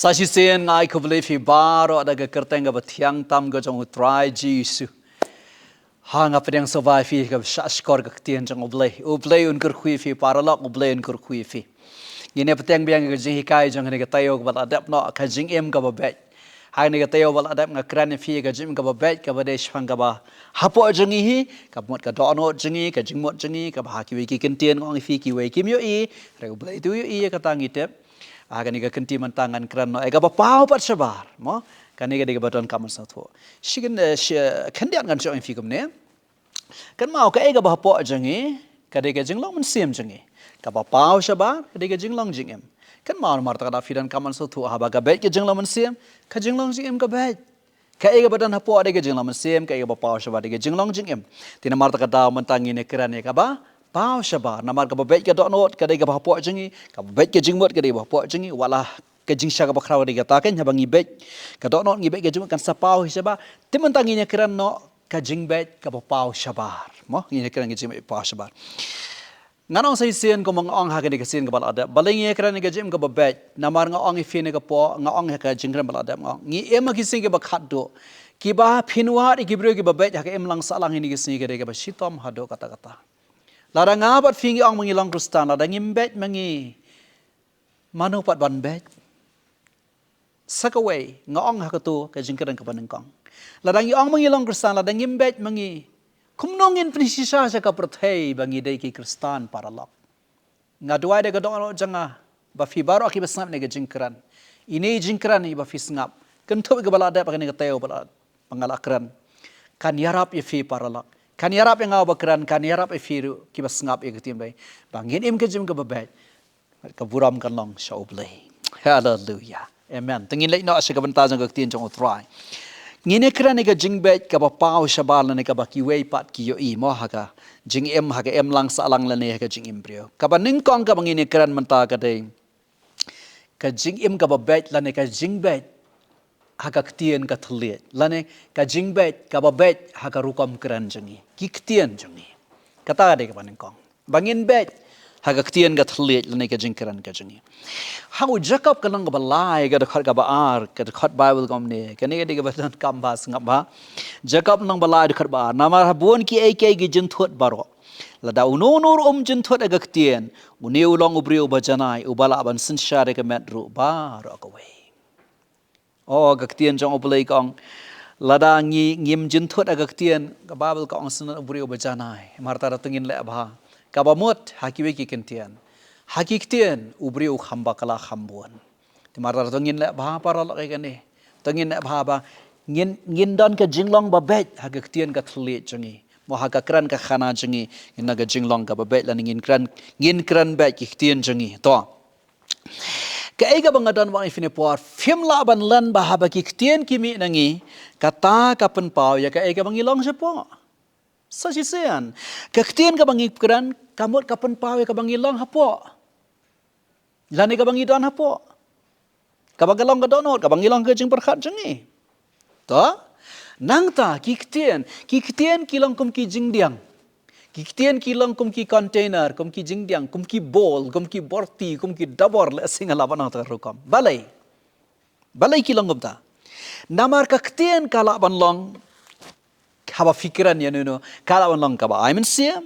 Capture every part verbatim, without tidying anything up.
Sa shisien nga ai khublei ïa phi baroh da ka kyrteng kaba thiang tam ka jong U Trai Jisu. Ha nga pdiang sngewbha ïa phi kaba shah shkor ka ktien jong U Blei. U Blei un kyrkhu ïa phi paralok, U Blei un kyrkhu ïa phi. Ngin ïa bteng biang ka jinghikai jong kane ka taïew kaba la dep noh, ka jingim kaba beit. Ha kane ka taïew ba la dep nga kren ïa phi ka jingim kaba beit kaba dei shaphang kaba hapoh jong ngi hi, kaba mut ka dohnud jong ngi, ka jingmut jong ngi, kaba ha kiwei ki kyntien nga ong ïa phi kiwei kim ïohi, hynrei U Blei te u ïohi, ïa kata ngi tip. Ha kane ka kynti mynta ngan kren noh ïa kaba paw pat shabar, mo? Kane ka dei kaba donkam ban sngewthuh. Shi kyn, eh, shi, eh, khyndiat ngan shu ong ïa phi kumne. Kynmaw kaei kaba hapoh jong ngi ka dei ka jinglong mynsiem jong ngi. Kaba paw shabar ka dei ka jinglong jingim. Kynmaw namar kata ka daw phi donkam ban sngewthuh haba ka beit ka jinglong mynsiem, ka jinglong jingim ka beit. Kaei kaba don hapoh dei ka jinglong mynsiem, kaei kaba paw shabar dei ka jinglong jingim. Te namar kata ka daw mynta ngin ïa kren ïa kaba paw shabar. Namar kaba beit ka dohnud ka dei kaba hapoh jong ngi, kaba beit ka jingmut ka dei kaba hapoh jong ngi, wat la ka jingshisha kaba khraw ka dei kata, kan haba ngi beit ka dohnud, ngi beit ka jingmut, kan sa paw hi shabar. Te mynta ngin ïa kren noh ka jingbeit kaba paw shabar. Mo, ngin ïa kren ka jingbeit paw shabar. Ngan ong sa shisien kumba nga ong ha kane ka sien kaba la dep. Balei ngi ïa kren ka jingim kaba beit? Namar nga ong ïa phi kane ka por, nga ong ha ka jingkren ba la dep nga ong, ngi im ha ki sngi kiba khatduh, kiba pynwad ïa ki briew kiba beit ha ka imlang sahlang, ha kine ki sngi ka dei kaba shitom haduh katta katta. Lada nga bad phi ngi ong ba ngi long Khristan, lada ngim beit ma ngi, mano pat ban beit? Sa kawei nga ong ha kato ka jingkren kaba nyngkong, lada ngi ong ba ngi long Khristan, lada ngim beit ma ngi, kumno ngin pynshisha sha ka pyrthei ba ngi dei ki Khristan paralok? Nga duwai da ka dohnud jong nga ba phi baroh kiba sngap ïa kane ka jingkren, ine i jingkren iba phi sngap, kynthup ïa kaba la dep ha kane ka taïew ba la, ba nga la kren, kan ïarap ïa phi paralok, kan ïarap ïa nga uba kren, kan ïarap ïa phi ruh kiba sngap ïa ka ktien Blei, ba ngin im ka jingim kaba beit. Ka burom kan long sha U Blei. Haleluya. Amen. Te ngin leit noh sha ka bynta jong ka ktien jong U Trai. Ngin ïa kren ïa ka jingbeit kaba paw shabar lane kaba kiwei pat ki ïohi, mo, ha ka jingim, ha ka imlang sahlang lane ha ka jingim briew. Kaba nyngkong kaba ngin ïa kren mynta ka dei ka jingim kaba beit lane ka jingbeit ha ka ktien ka thylliej, lane ka jingbeit kaba beit ha ka rukom kren jong ngi, ki ktien jong ngi. Kata ka dei kaba nyngkong, ba ngin beit ha ka ktien ka thylliej lane ka jingkren ka jong ngi. Ha u Jakob ka lynnong kaba lai ka dkhot kaba ar, ka dkhot Baibl kumne, kane ka dei kaba donkam ban sngap bha. Jakob lynnong ba lai dkhot ba ar: Namar ha bun kiei kiei ki jynthut baroh. Lada uno uno ruh um jynthut ha ka ktien, une u long u briew uba janai, uba lah ban synshar ïa ka met ruh baroh kawei. O, ka ktien jong U Blei ka ong, lada ngi, ngim jynthut ha ka ktien, ka Baibl ka ong, sngewbha u briew uba janai. Namar kata to ngin leh bha. Kaba mut ha kiwei ki kyntien, ha ki ktien u briew u kham bakla kham bun. Te namar kata to ngin leh bha paralok ïa kane. To ngin leh bha ba ngin, ngin don ka jinglong ba beit ha ka ktien ka thylliej jong ngi, mo, ha ka kren ka khana jong ngi, ngin don ka jinglong kaba beit lane ngin kren, ngin kren beit ki ktien jong ngi. To, kaei kaba nga don ban ong ïa phi ne por, phim lah ban len ba haba ki ktien ki mih na ngi, kata ka pynpaw ïa kaei kaba ngi long shapoh. Sa shisien, ka ktien kaba ngi kren ka mut ka pynpaw ïa kaba ngi long hapoh, lane kaba ngi don hapoh, kaba ka long ka dohnud, kaba ngi long ka jingpyrkhat jong ngi. To, nangta ki ktien, ki ktien ki long kum ki jingdiang. Ki ktien ki long kum ki container, kum ki jingdiang, kum ki bowl, kum ki borti, kum ki dabor, lehse nga lah ban ong kata ka rukom. Balei? Balei ki long kumta? Namar ka ktien ka lah ban long, haba phi kren ïa uno uno, ka lah ban long kaba ai mynsiem,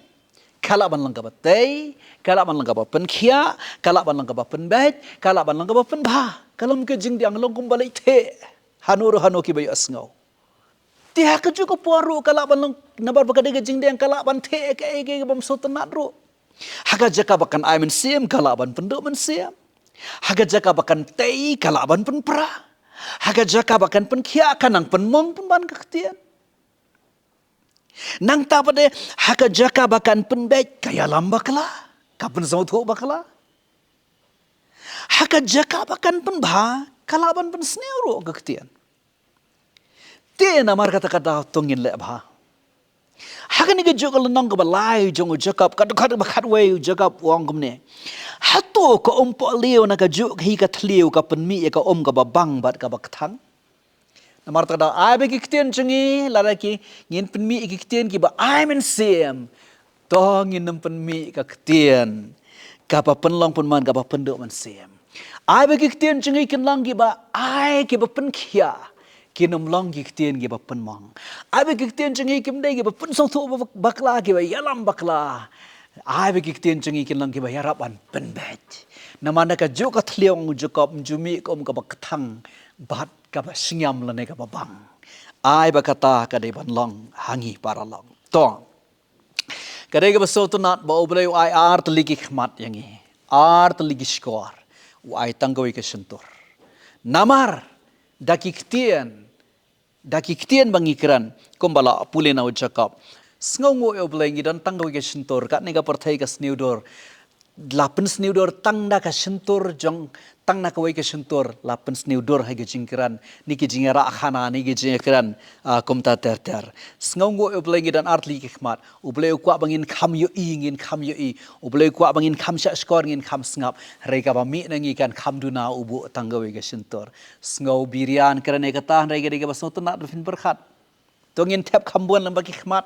ka lah ban long kaba tei, ka lah ban long kaba pynkhiah, ka lah ban long kaba pynbeit, ka lah ban long kaba pynbha. Ka long ka jingdiang, long kumba leit theh hano ruh hano kiba ïohsngew. Te ha kajuh ka por ruh ka lah ban long, namar ba ka dei ka jingdiang, ka lah ban theh kaei kaei kaba ym sngewtynnat ruh. Ha ka jaka ba kan ai mynsiem, ka lah ban pynduh mynsiem. Ha ka jaka ba kan tei, ka lah ban pynpra. Ha ka jaka ba kan pynkhiah, ka nang pynmong pynban ka ktien. Nangta pat de, ha ka jaka ba kan pynbeit, ka ïalam bakla, ka pynsngewthuh bakla. Ha ka jaka ba kan pynbha, ka lah ban pynsniew ruh ka ktien. Te namar kata ka daw to ngin leh bha. Ha kane kajuh ka lynnong kaba lai jong u Jakob, ka dkhot ba khatwei, u Jakob u ong kumne: Hato ka umpohliew na kajuh hi ka thliew ka pynmih ïa ka um kaba bang bad kaba kthang? Namar kata ka daw, ai ba ki ktien jong ngi, lada ki, ngin pynmih ïa ki ktien kiba ai mynsiem, to ngin ym pynmih ka ktien kaba pynlong pynman, kaba pynduh mynsiem. Ai ba ki ktien jong ngi kin long kiba ai kiba pynkhia, kin ym long ki ktien kiba pynmong. Ai ba ki ktien jong ngi kim dei kiba pynsngewthuh ba-, bakla, kiba ïalam bakla. Ai ba ki ktien jong ngi kin long kiba ïarap ban pynbeit. Namar na kajuh ka thliew u Jakob, ym ju mih kum kaba kthang bad kaba shngiam lane kaba bang. Ai ba kata ka dei ban long ha ngi paralok. To. Ka dei kaba sngewtynnat ba U Blei u ai ar tylli ki khmat ïa ngi, ar tylli ki shkor, u ai tang kawei ka shyntur. Namar da ki ktien, da ki ktien ba ngi kren, kumba la pule na u Jakob. Sngewnguh ïa U Blei, ngi don tang kawei ka shyntur, katne ka pyrthei ka sniew dur. La pynsniew dur tang da ka shyntur jong, tang na kawei ka shyntur la pynsniew dur ha ka jingkren, ne ki jingïarap khana, ne ki jingkren, ah, kumta ter ter. Sngewnguh ïa U Blei, ngi don ar tylli ki khmat. U Blei u kwah ba ngin kham ïohi, ngin kham ïohi. U Blei u kwah ba ngin kham shah shkor, ngin kham sngap. Hynrei kaba mih na ngi kan kham duna u buh tang kawei ka shyntur. Sngew birian kren ïa kata, hynrei ka dei kaba sngewtynnat ban phin pyrkhat. To ngin thep kham bun lem bad ki khmat.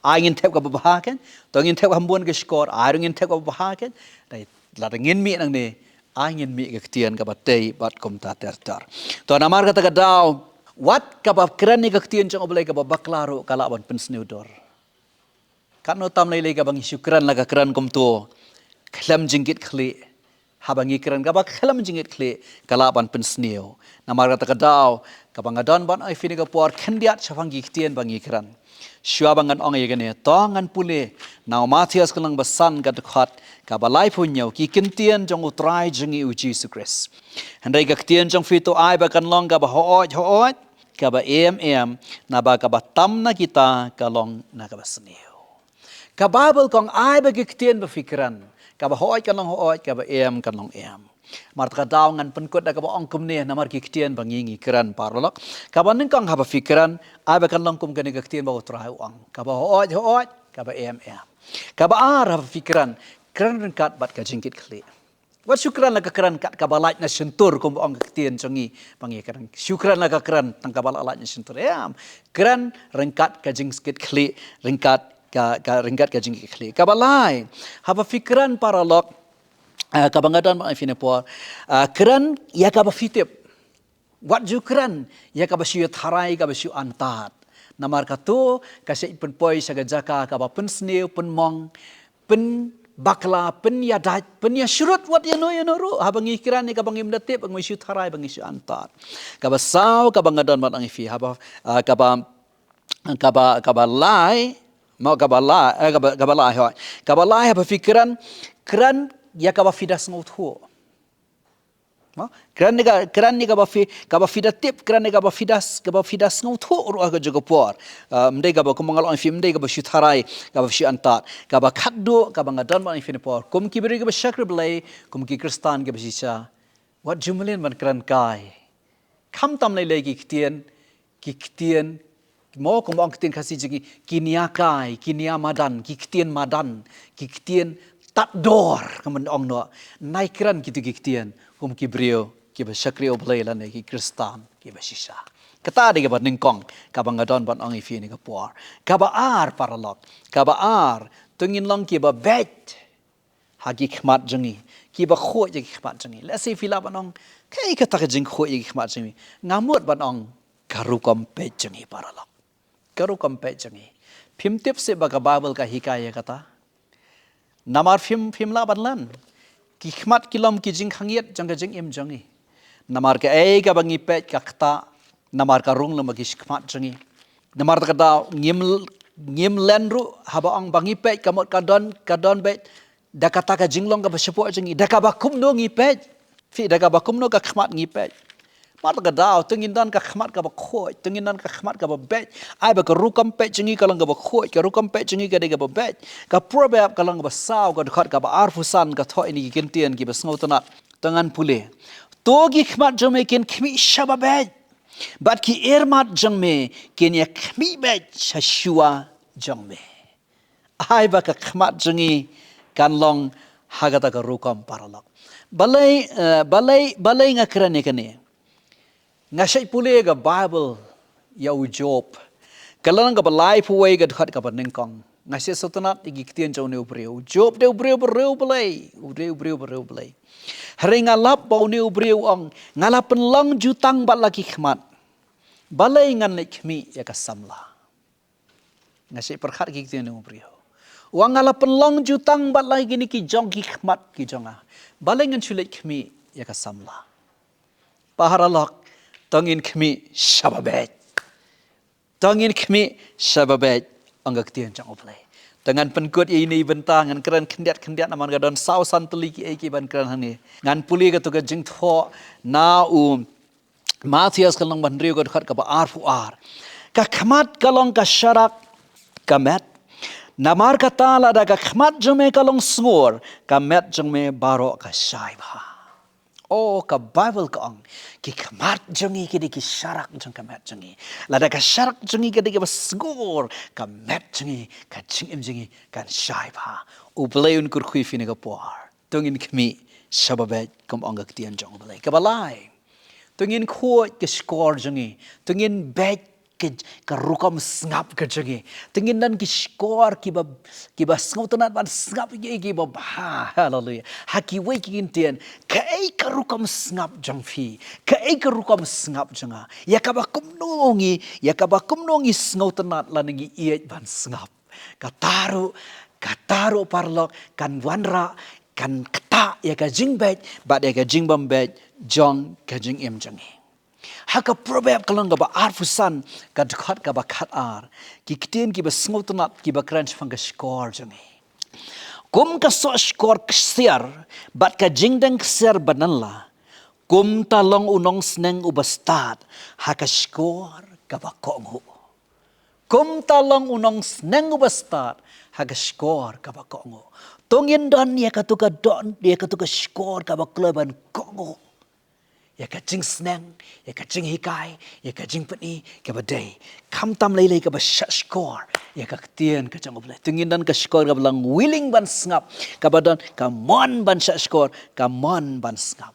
Ai ngin thep kaba bha kein. To ngin thep kham bun ki shkor. Ai ruh ngin thep kaba bha kein. Dei, lada ngin mih nangne, ai ngin mih ka ktien kaba tei bad kumta ter ter. To namar kata ka daw, wat kaba kren ïa ka ktien jong U Blei kaba bakla ruh ka lah ban pynsniew dur. Katno tam lei lei kaba ngi shu kren la ka kren kumto, khlem jingkitkhlieh. Haba ngi kren kaba khlem jingkitkhlieh ka lah ban pynsniew. Namar kata ka daw, kaba nga don ban ai phi ïa kane ka por khyndiat shaphang ki ktien ba ngi kren. Shuwa ba ngan ong ïa kane, to ngan pule na u Mathaios ka lynnong ba san ka dkhot kaba laiphew hynñiew, ki ktien jong U Trai jong ngi U Jisu Khrist. Hynrei ka ktien jong phi to ai ba kan long kaba hooid hooid, kaba em em, naba kaba tam na kita ka long na kaba sniew. Ka Baibl ka ong ai ba ki ktien ba phi kren, kaba hooid kan long hooid, kaba em kan long em. Namar kata ka daw ngan pynkut da kaba ong kumne, namar ki ktien ba ngi ngi kren paralok. Kaba nyngkong haba phi kren, ai ba kan long kum kane ka ktien ba U Trai u ong. Kaba hooid hooid, kaba em em. Kaba ar haba phi kren, kren ryngkat bad ka jingkitkhlieh. Wat shu kren la ka kren kat kaba lait na shyntur kumba ong ka ktien jong ngi ba ngi kren. Shu kren la ka kren tang kaba la lait na shyntur. Em, kren ryngkat ka jingkitkhlieh, ryngkat ka, ka ryngkat ka jingkitkhlieh. Kaba lai, haba phi kren paralok, ah, kaba nga don ban ai phi ïa kane ka por, ah, kren ïa kaba phi tip. Wat ju kren ïa kaba shu ïatharai, kaba shu antad. Namar kato ka sa pynpoi sha ka jaka kaba pynsniew, pynmong, pynbakla, pynïadait, pynïashrut wat ïano ïano ruh. Haba ngi kren ïa kaba ngim da tip, ba ngi shu tharai, ba ngi shu antad. Kaba saw, kaba nga don ban ong ïa phi, haba, ah, kaba, kaba, kaba lai, mo kaba lai, eh, kaba, kaba lai, hooid. Kaba lai haba phi kren, kren ïa kaba phi da sngewthuh. Mo? Kren ïa ka, kren ïa kaba phi, kaba phi da tip, kren ïa kaba phi da, kaba phi da sngewthuh ruh ha kajuh ka por. Ah, ym dei kaba kumba nga la ong ïa phi, ym dei kaba shu tharai, kaba shu antad. Kaba khatduh, kaba nga don ban ong ïa phi ïa kane ka por. Kum ki briew kiba shakri Blei, kum ki Khristan kiba shisha. Wat ju mlien ban kren kai. Khamtam lei lei ki ktien, ki ktien, mo kumba ong ktien Khasi jong ngi, ki nia kai, ki nia madan, ki ktien madan, ki ktien tad dor, kumba ong noh. Nai kren kito ki ktien kum ki briew kiba shakri U Blei lane ki Khristan kiba shisha. Kata dei kaba nyngkong kaba nga don ban ong ïa phi ïa kane ka por. Kaba ar paralok, kaba ar, to ngin long kiba beit ha ki khmat jong ngi, kiba khuid ïa ki khmat jong ngi. Lehse phi lah ban ong, kaei kata ka jingkhuid ïa ki khmat jong ngi? Nga mut ban ong, ka rukom peit jong ngi paralok. Ka rukom peit jong ngi. Phim tip seh ba ka Baibl ka hikai ïa kata? Namar phim, phim lah ban len. Ki khmat ki long ki jingkhang-ïit jong ka jingim jong ngi. Namar kaei kaba ngi peit ka ktah, namar ka rung lem ha ki khmat jong ngi. Namar kata ka daw ngim, ngim len ruh haba ong ba ngi peit, ka mut ka don, ka don beit da kata ka jinglong kaba shapoh jong ngi, da kaba kumno ngi peit. Phi, da kaba kumno ka khmat ngi peit. Namar kata ka daw, to ngin don ka khmat kaba khuid, to ngin don ka khmat kaba beit. Ai ba ka rukom peit jong ngi ka long kaba khuid, ka rukom peit jong ngi ka dei kaba beit. Ka Proverb ka lynnong ba saw, ka dkhot kaba arphew san, ka thoh ïa ngi ki ktien kiba sngewtynnat. To ngan pule. To ki khmat jong me kin khmih shaba beit, bad ki imat jong me kin ïa khmih beit sha shuwa jong me. Ai ba ka khmat jong ngi kan long ha kata ka rukom paralok. Balei, eh, balei, balei nga kren ïa kane? Nga shait pule ka Baibl ïa u Job. Ka lynnong kaba laiphew wei, ka dkhot kaba nyngkong. Nga sngewtynnat ïa ki ktien jong une u briew. U Job u dei u briew ba riewblei. U dei u briew ba riewblei. Hynrei nga lap ba une u briew u ong, nga la pynlong jutang bad la ki khmat. Balei ngan leit khmih ïa ka samla? Nga shu pyrkhat ki ktien une u briew. U ong nga la pynlong jutang bad la kine ki jong ki khmat ki jong nga. Balei ngan shu leit khmih ïa ka samla? Paralok, to ngin khmih shaba beit. To ngin khmih shaba beit, ong ka ktien jong U Blei. To ngan pynkut ïa ine i bynta, ngan kren khyndiat khyndiat namar ka don saw san tylli kiei kiei ban kren hangne. Ngan pule kato ka jingthoh na u Mathaios ka lynnong ba hynriew ka dkhot kaba arphew ar. Ka khmat ka long ka sharak ka met. Namar kata lada ka khmat jong me ka long sngur, ka met jong me baroh ka shai bha. O, ka Baibl ka ong, ki khmat jong ngi ki dei ki sharak jong ka met jong ngi. Lada ka sharak jong ngi ka dei kaba sngur, ka met jong ngi, ka jingim jong ngi kan shai bha. U Blei un kyrkhu ïa phi ha kane ka por. To ngin khmih shaba beit, kum ong ka ktien jong U Blei. Kaba lai, to ngin khuid ka shkor jong ngi. To ngin beit ka, ka rukom sngap ka jong ngi. To ngin don ki shkor kiba, kiba sngewtynnat ban sngap ïa kiei kiba bha. Haleluia. Ha kiwei ki kyntien, kaei ka rukom sngap jong phi? Kaei ka rukom sngap jong nga? Ïa kaba kumno ngi, ïa kaba kumno ngi sngewtynnat lane ngi ïeit ban sngap? Kata ruh, kata ruh paralok, kan wanrah, kan ktah ïa ka jingbeit bad ïa ka jingbym beit jong ka jingim jong ngi. Ha ka Proverb ka lynnong kaba arphew san, ka dkhot kaba khat ar, ki ktien kiba sngewtynnat kiba kren shaphang ka shkor jong ngi. Kum ka soh shkor ksiar bad ka jingdeng ksiar ba nylla, kumta long u nongsneng uba stad ha ka shkor kaba kohnguh. Kumta long u nongsneng uba stad ha ka shkor kaba kohnguh. To ngin don ïa kato ka don, ïa kato ka shkor kaba kloi ban kohnguh ïa ka jingsneng, ïa ka jinghikai, ïa ka jingpyni kaba dei. Khamtam lei lei kaba shah shkor ïa ka ktien ka jong U Blei. To ngin don ka shkor kaba long willing ban sngap, kaba don ka mon ban shah shkor, ka mon ban sngap.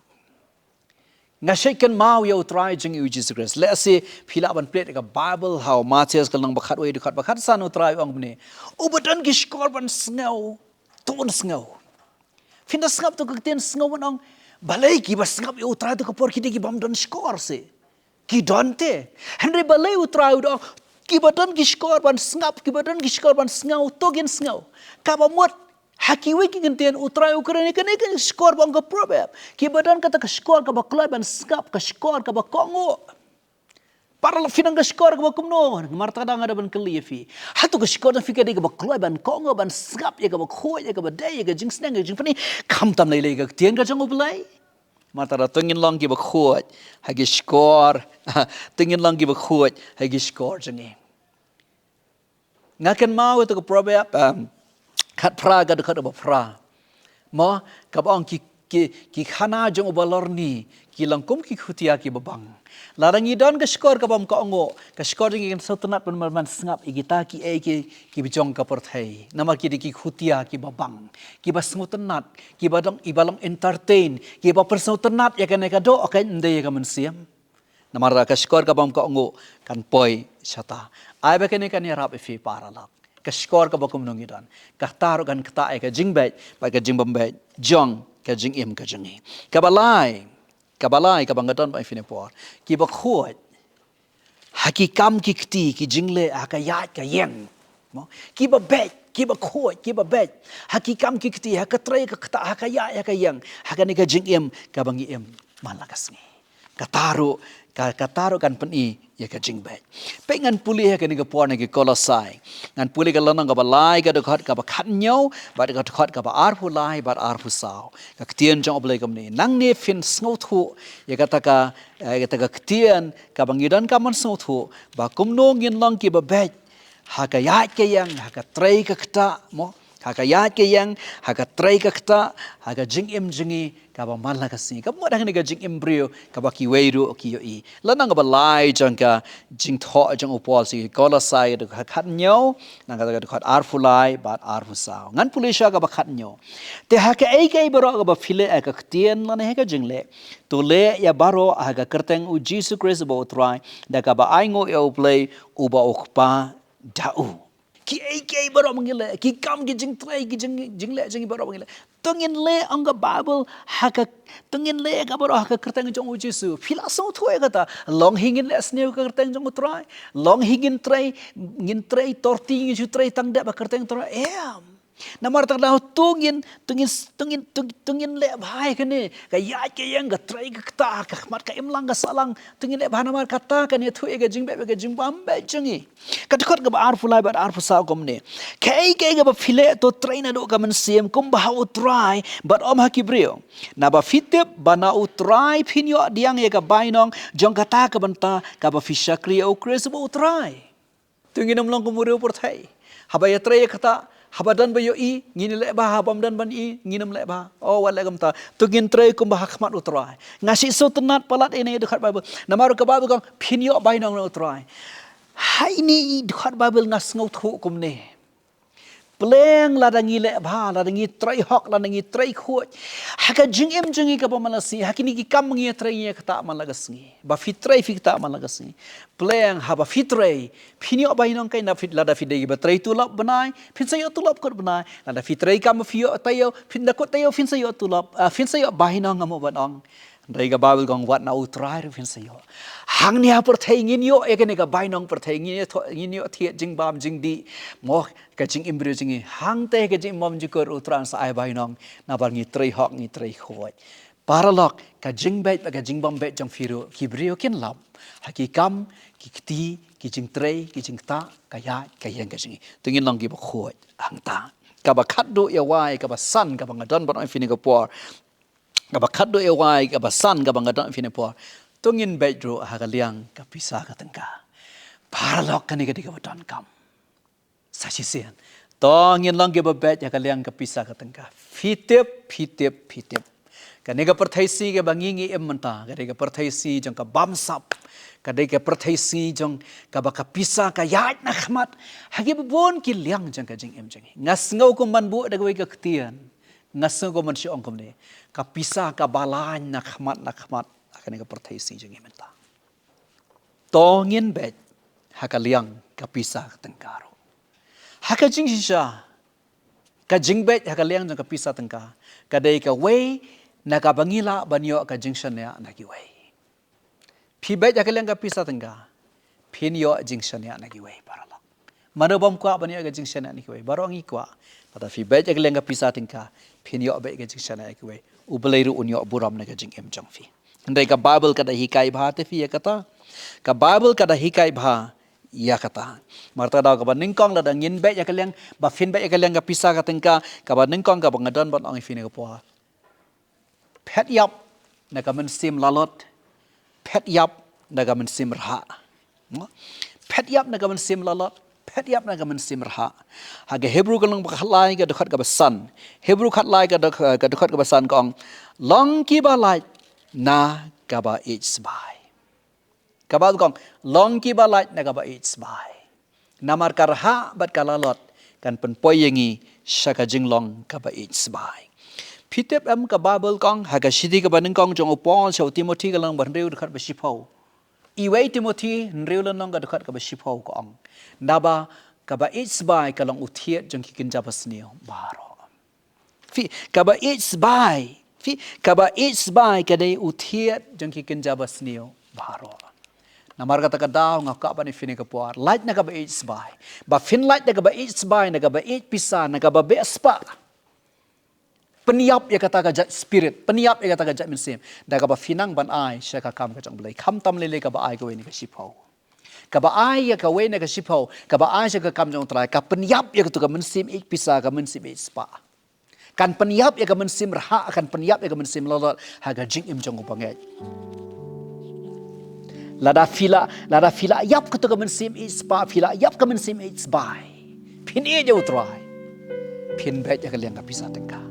Nga shait kynmaw ïa U Trai jong ngi U Jisu Khrist. Lehse phi lah ban peit ïa ka Baibl ha u Mathaios ka lynnong ba khatwei, dkhot ba khatsan, U Trai u ong kumne: Uba don ki shkor ban sngew, to un sngew. Phin da sngap to ka ktien sngew ban ong, balei kiba sngap ïa U Trai to ka por ki dei ki bym don shkor seh? Ki don te. Hynrei balei U Trai u da ong, kiba don ki shkor ban sngap, kiba don ki shkor ban sngew, to kin sngew? Kaba mut, ha kiwei ki kyntien U Trai u kren ïa kane ka shkor ba ong ka Proverb. Kiba don kata ka shkor kaba kloi ban sngap, ka shkor kaba kohnguh. Paralok, phi don ka shkor kaba kumno? Namar kata nga da ban kylli ïa phi. Hato ka shkor jong phi ka dei kaba kloi ban kohnguh, ban sngap ïa kaba khuid, ïa kaba dei, ïa ka jingsneng, ïa ka jingpyni? Khamtam lei lei ka ktien ka jong U Blei. Namar kata to ngin long kiba khuid ha ki shkor. To ngin long kiba khuid ha ki shkor jong ngi. Nga kynmaw ïa kato ka Proverb, um, khatphra ka dkhot ba phra. Mo, kaba ong ki, ki, ki khana jong u balorni ki long kum ki khutia kiba bang. Lada ngi don ka shkor ka bym kohnguh, ka shkor jong ngi kan sngewtynnat ban, ban, ban sngap ïa kita kiei kiei kiba jong ka pyrthei. Namar ki dei ki khutia kiba bang, kiba sngewtynnat, kiba dang, kiba long entertain, kiba pynsngewtynnat ïa kane ka doh, ka ym dei ïa ka mynsiem. Namar ka shkor ka bym kohnguh kan poi shata. Ai ba kane kan ïarap ïa phi paralok. Ka shkor kaba kumno ngi don, kata ruh kan ktah ïa ka jingbeit bad ka jingbym beit jong ka jingim ka jong ngi. Kaba lai, kaba lai kaba nga don ban ïa phi ha kane ka por, kiba khuid ha ki kam ki kti, ki jingleh ha ka ïaid ka ïeng. Mo, kiba beit, kiba khuid, kiba beit ha ki kam ki kti, ha ka trei ka ktah, ha ka ïaid ha ka ïeng, ha kane ka jingim kaba ngi im man la ka sngi. Kata ruh, ka, kata ruh kan pyni ïa ka jingbeit. Peit, ngan pule ha kane ka por na ki Kolosai. Ngan pule ka lynnong kaba lai, ka dkhot kaba khathynñiew bad ka dkhot kaba arphew lai bad arphew saw. Ka ktien jong U Blei kumne: Nangne phin sngewthuh ïa kata ka, eh, ïa kata ka ktien kaba ngi donkam ban sngewthuh, ba kumno ngin long kiba beit ha ka ïaid ka ïeng, ha ka trei ka ktah, mo, ha ka ïaid ka ïeng, ha ka trei ka ktah, ha ka jingim jong ngi kaba man la ka sngi. Kaba mut ha kane ka jingim briew kaba kiwei ruh ki ïohi. Lynnong kaba lai jong ka jingthoh jong u Paul sha ki Kolosai, ka dkhot khathynñiew, na kata ka dkhot arphew lai bad arphew saw. Ngan pule sha kaba khathynñiew. Te ha kaei kaei baroh kaba phi leh ha ka ktien lane ha ka jingleh, to leh ïa baroh ha ka kyrteng U Jisu Khrist uba U Trai, da kaba ainguh ïa U Blei uba U Kpa da u. Ki ei ki ei baroh ba ngi leh, ki kam ki jingtrei, ki jing, jingleh jong ngi baroh ba ngi leh. To ngin leh ong ka Bible ha ka, to ngin leh ka baroh ha ka kyrteng jong u Jisu. Phi la sngewthuh ïa kata. Long hi ngin leh sniew ha ka kyrteng jong u Trai. Long hi ngin trei, ngin trei torti, ngin shu trei tang dep ha ka kyrteng u Trai. Em. Namar kata to ngin, to ngin, to ngin, to, to ngin leh bha ïa kane. Ka ïaid ka ïeng, ka trei ka kta, ka khmat ka imlang ka sahlang. To ngin leh bha namar kata kan ïathuh ïa ka jingbeh, ka jingbam beh jong ngi. Ka dkhot kaba arphew lai bad arphew saw kumne. Kaei kaei kaba phi leh to trei naduh ka mynsiem kumba ha u Trai bad ym ha ki briew. Naba phi tip ba na u Trai phin ïoh pdiang ïa ka bainong jong kata ka bynta kaba phi shakri ïa u Khrist ba u Trai. To ngin ym long kum u riew pyrthei. Haba ïatrei ïa kata, haba don ba ïohi, ngin leh bha, haba ym don ban ïohi, ngin ym leh bha. Oh, wat leh kumta. To ngin trei kumba ha khmat u Trai. Nga shu sngewtynnat palat ïa ine i dkhot Bible. Namar ka Bible ka ong phin ïoh bainong na u Trai. Ha ine i dkhot Bible nga sngewthuh kumne. Pleng lada ngi leh bha, lada ngi trei hok, lada ngi trei khuid. Ha ka jingim jong ngi kaba man la sngi, ha kine ki kam ngi ïatrei ngi ïa kata man la ka sngi. Ba phi trei phi kata man la ka sngi. Pleng haba phi trei, phin ïoh bainong kein, lada phi, lada phi dei ba trei tulop bnai, phin sa ïoh tulop kut bnai. Lada phi trei kam ba phi ïoh taïew, phin da kut taïew, phin sa ïoh tulop, ah, phin sa ïoh bainong nga mo ban ong. Hynrei ka Bible ka ong wat na u Trai ruh phin sa ïoh. Hangne ha pyrthei ngin ïoh ïa kane ka bainong pyrthei, ngin ïoh, ngin ïoh thied jingbam jingdih. Mo ka jingim briew jong ngi. Hangta ka jingim bymjukut u Trai un sa ai bainong. Naba ngi trei hok ngi trei khuid. Paralok, ka jingbeit bad ka jingbam beit jong phi ruh ki briew kin lap. Ha ki kam, ki kti, ki jingtrei, ki jingktah, ka ïaid, ka ïeng ka jong ngi. To ngin long kiba khuid hangta. Kaba khatduh ïa wai, kaba san, kaba nga don ban ong ïa phi ine ka por. Kaba khatduh ïa wai, kaba san, kaba nga don ïa phi ine ka por. To ngin beit ruh ha ka liang ka pisa ka tyngka. Paralok, kane ka dei kaba donkam. Sa shisien. To ngin long kiba beit ha ka liang ka pisa ka tyngka. Phi tip, phi tip, phi tip. Kane ka pyrthei sngi kaba ngi ngi im mynta, ka dei ka pyrthei sngi jong ka bamsap. Ka dei ka pyrthei sngi jong kaba ka pisa ka ïaid na khmat. Ha kiba bun ki liang jong ka jingim jong ngi. Nga sngew kum ban buh da kawei ka ktien. Nga sngew kum ban shu ong kumne. Ka pisa kaba lain na khmat, na khmat. Ha kane ka pyrthei sngi jong ngi mynta. To ngin beit ha ka liang ka pisa ka tyngka ruh. Ha ka jingshisha, ka jingbeit ha ka liang jong ka pisa tyngka ka dei kawei na kaba ngi lah ban ïoh ka jingshaniah na kiwei. Phi beit ha ka liang ka pisa tyngka, phin ïoh jingshaniah na kiwei, paralok. Mano bym kwah ban ïoh ka jingshaniah na kiwei? Baroh ngi kwah. Lada phi beit ha ka liang ka pisa tyngka, phin ïoh beit ka jingshaniah na kiwei. U Blei ruh un ïoh burom na ka jingim jong phi. Hynrei ka Bible ka da hikai bha te phi ïa kata. Ka Bible ka da hikai bha ïa kata. Namar kata daw kaba nyngkong lada ngin beit ha ka liang, ba phin beit ha ka liang ka pisa ka tyngka, kaba nyngkong kaba nga don ban ong ïa phi ine ka por. Phet ïap na ka mynsiem lalot. Phet ïap na ka mynsiem rhah. Phet ïap na ka mynsiem lalot. Phet ïap na ka mynsiem rhah. Ha ka Hebru ka lynnong ba khatlai ka dkhot kaba san. Hebru khatlai ka dkhot, ka dkhot kaba san ka ong. Long kiba lait na kaba ïeit sbai. Kaba ka ong, long kiba lait na kaba ïeit sbai. Namar ka rhah bad ka lalot kan pynpoi ïa ngi sha ka jinglong kaba ïeit sbai. Phi tip em ka Bible ka ong, ha ka shithi kaba nyngkong jong u Paul sha u Timothi ka lynnong ba hynriew dkhot ba shiphew. Iwei Timothi hynriew lynnong ka dkhot kaba shiphew ka ong. Naba kaba ïeit sbai ka long u thied jong ki kynja basniew baroh. Phi, kaba ïeit sbai. Phi, kaba ïeit sbai ka dei u thied jong ki kynja basniew baroh. Namar kata ka daw nga kwah ban ïa phi ine ka por. Lait na kaba ïeit sbai. Ba phin lait na kaba ïeit sbai, na kaba ïeit pisa, na kaba beh spah. Pynïap ïa kata ka jait spirit, pynïap ïa kata ka jait mynsiem. Da kaba phi nang ban ai sha ka kam ka jong u Blei. Khamtam lei lei kaba ai kawei na ka shiphew. Kaba ai ïa kawei na ka shiphew, kaba ai sha ka kam jong u Trai, ka pynïap ïa katu ka mynsiem ïeit pisa, ka mynsiem ïeit spah. Kan pynïap ïa ka mynsiem rhah, kan pynïap ïa ka mynsiem lalot ha ka jingim jong u bangeit. Lada phi la, lada phi la ïap katu ka mynsiem ïeit spah, phi la ïap ka mynsiem ïeit sbai. Phin ïeit ïa u Trai. Phin beit ïa ka liang ka pisa tyngka.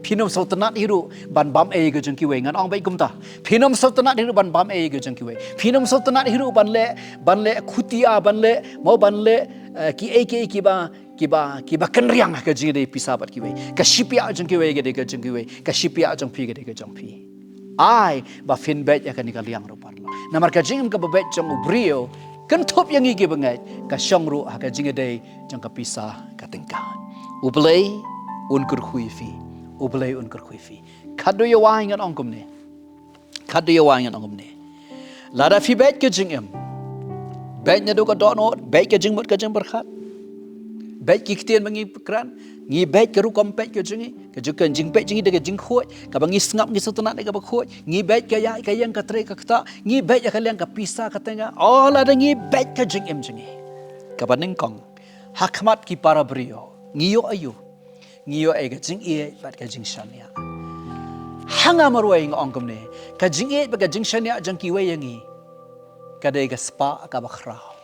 Phin ym sngewtynnat hi ruh ban bam ei ka jong kiwei, ngan ong beit kumta. Phin ym sngewtynnat hi ruh ban bam ei ka jong kiwei. Phin ym sngewtynnat hi ruh ban leh, ban leh khutia, ban leh, mo ban leh, eh, kiei kiei kiba, kiba, kiba kynriang ha ka jingïadei pisa bad kiwei. Ka shiphiah jong kiwei ka dei ka jong kiwei. Ka shiphiah jong phi ka dei ka jong phi. Ai, ba phin beit ïa kane ka liang ruh paralok. Namar ka jingim kaba beit jong u briew, Kynthup ïa ngi ki bangeit, ka shong ruh ha ka jingïadei jong ka pisa ka tyngka. U Blei un kyrkhu ïa phi. U Blei un kyrkhu ïa phi. Khadduh ïa wai ngan ong kumne. Khadduh ïa wai ngan ong kumne. Lada phi beit ka jingim, beit naduh ka dohnud, beit ka jingmut ka jingpyrkhat, beit ki ktien ba ngi kren, ngi beit ka rukom beit ka jong ngi, ka jong ka jingbeit jong ngi da ka jingkhuid, kaba ngi sngap ngi sngewtynnat da kaba khuid, ngi beit ka ïaid ka ïeng ka trei ka ktah, ngi beit ïa ka liang ka pisa ka tyngka. Oh, lada ngi beit ka jingim jong ngi kaba nyngkong ha khmat ki para briew, ngi ïoh aïu? Ngi ïoh ïa ka jingïeit bad ka jingshaniah. Ha nga marwei nga ong kumne, ka jingïeit bad ka jingshaniah jong kiwei ïa ngi ka dei ka spah kaba khraw.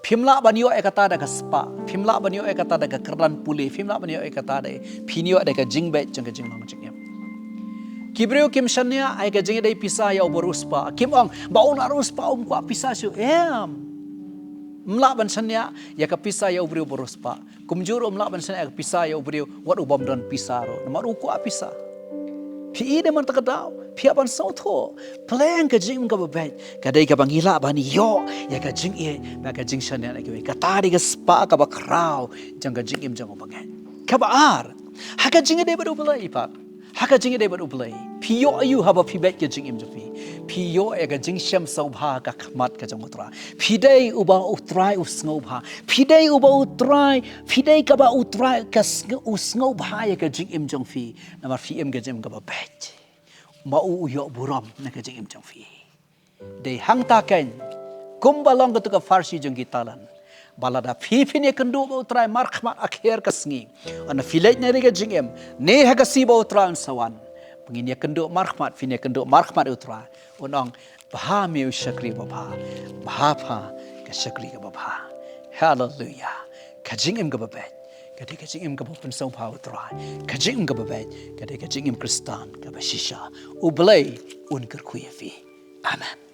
Phim lah ban ïoh ïa kata da ka spah, phim lah ban ïoh ïa kata da ka kyrdan pule, phim lah ban ïoh ïa kata da, phin ïoh da ka jingbeit jong ka jinglong jingim. Ki briew kim shaniah ïa ka jingïadei pisa ïa u bariewspah. Kim ong ba u nongriewspah um kwah pisa shuh. Em. Ym lah ban shaniah ïa ka pisa ïa u briew bariewspah. Kumjuh ruh ym lah ban shaniah ïa ka pisa ïa u briew wat u bym don pisa ruh, namar u kwah pisa. Phi i ne mynta ka daw phi hap ban sngewthuh, pleng ka jingim kaba beit ka dei kaba ngi lah ban ïoh ïa ka jingïeit bad ka jingshaniah na kiwei. Kata dei ka spah kaba khraw jong ka jingim jong u bangeit. Kaba ar, ha ka jingïadei bad U Blei pat. Ha ka jingïadei bad U Blei, phi ïoh aïu haba phi beit ka jingim jong phi? Phi ïoh ïa ka jingshem sngewbha ha khmat ka jong U Trai. Phi dei uba U Trai u sngewbha. Phi dei uba U Trai, phi dei kaba U Trai ka sngew, u sngewbha ïa ka jingim jong phi. Namar phi im ka jingim kaba beit. Ma u u ïoh burom na ka jingim jong phi. Dei hangta kein, kumba long katu ka pharshi jong ki talan, ba lada phi phin ïakynduh bad U Trai markhmat ha kher ka sngi, hynda phi leit na ri ka jingim, ne ha ka sngi ba U Trai un sa wan, ba ngin ïakynduh markhmat, phin ïakynduh markhmat U Trai, un ong, bha me u shakri babha, bha bha ka shakri kaba bha. Haleluya. Ka jingim kaba beit ka dei ka jingim kaba pynsngewbha U Trai. Ka jingim kaba beit ka dei ka jingim Khristan kaba shisha. U Blei un kyrkhu ïa phi. Amen.